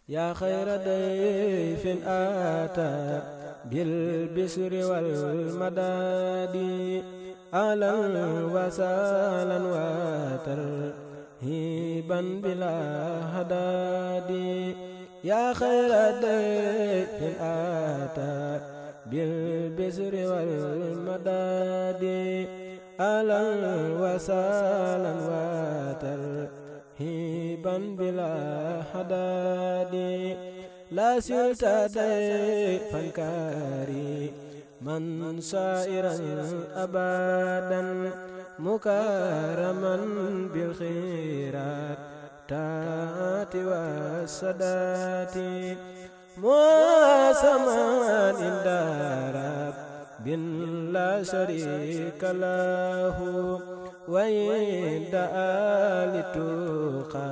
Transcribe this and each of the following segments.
yaa xayra dayfin aataa bil bisri wal madaadi ahlan wa sahlan wa tarhiban bilaa hadaadi yaa xayra dayfin aataa bil bisri wal madaadi ahlan wa sahlan wa tarhiban bilaa hadaadi laa silta dayfan kariman sairan abadan mukarraman bil khairat taati wa sadaati muasaman inda rabbin la sharika lahu wa inda ahli tuqa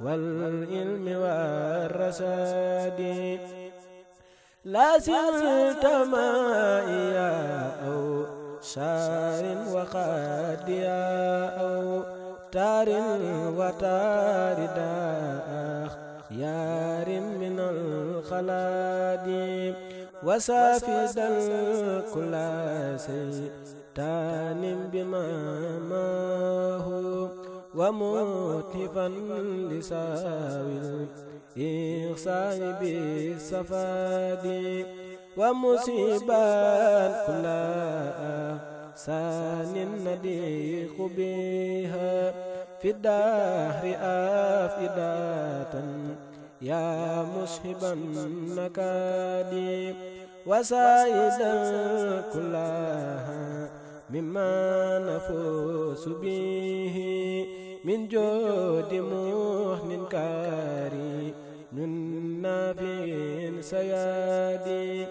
wal ilmi war rasadi la silta ma'iya aw sharin wa qadiya aw tarin wa tarida yarim min al khaladi wasafidan kulla saytanin bima mahu wa mutifan lisawil ihsani bisafadi wa musiban kulla sanin nadiqu biha fi dahri afidatan ya mushiban nakadi wasaidan kullaha mimma nafusu bihi min jodi muhnin kari nun nafin sayadi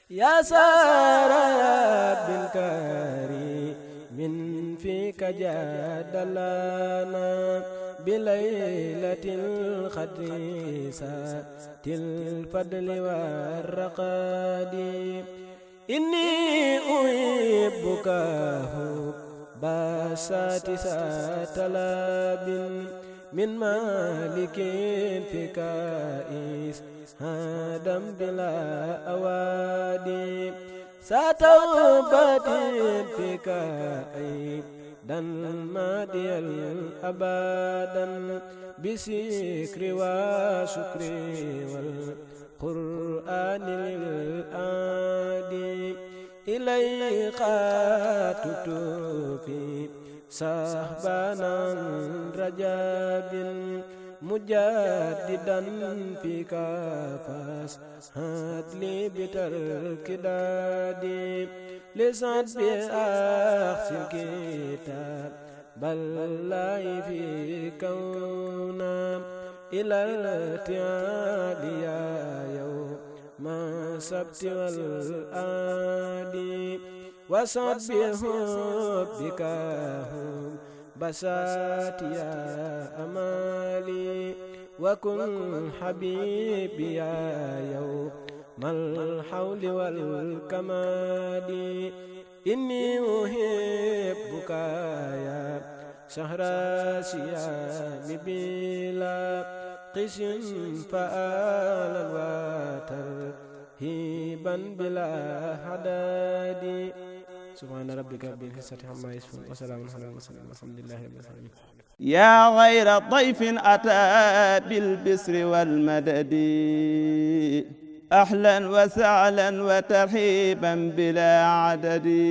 ya sarat bil kari min fika jadalana bilaylatil qadri satil fadli warraqadi inni uhibbuka basati satalabin min malikin fika is hadam bila awadi satawbatin fika dan madiyal abadan bisikri wa syukri wal qur'ani lil adi ilayka tutufi sahbanan rajabin mujaddidan fika fas hadli bitar kidadi lisat bi akhsil kitab balai fi kauna ilal tiadiya yawma sabti wal adi wasabbihu bikahum basatiya amali wa kun habibiya yawmal hawli wal kamadi inni uhibbuka ya shahra siyami bila qisin fa'alan wa tarhiban bila hadadi subhana rabbika rabbil izzati amma yasifun wa salamun alal mursalin walhamdulillahi rabbil alamin ya ghayra dayfin ata bil bisri wal madadi ahlan wa sahlan wa tarhiban bila adadi